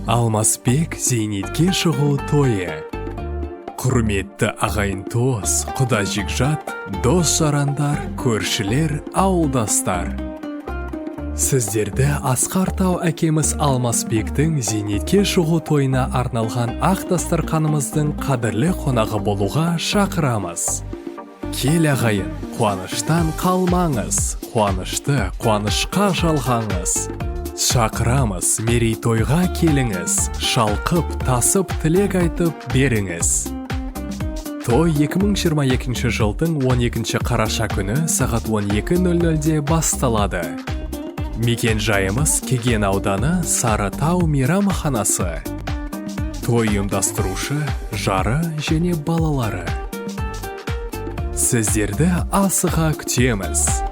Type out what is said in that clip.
Алмасбек зейнетке шығу тойы. Құрметті ағайын, туыс, құда, жекжат, дос жарандар, көршілер, ауылдастар, сіздерді асқар тау әкеміз Алмасбектің зейнетке шығу тойына арналған ақ дастарқанымыздың қадірлі қонағы болуға шақырамыз. Кел, ағайын, қуаныштан қалмаңыз, қуанышты қуанышқа жалғаңыз. Шақырамыз, мерейтойға келіңіз, шалқып тасып тілек айтып беріңіз. Той 2022 жылдың 12 қараша күні сағат 12.00-де басталады. Мекен жайымыз: Кеген ауданы, Сарытау мейрамханасы. Той ұйымдастырушы: жары және балалары. Сіздерді асыға күтеміз.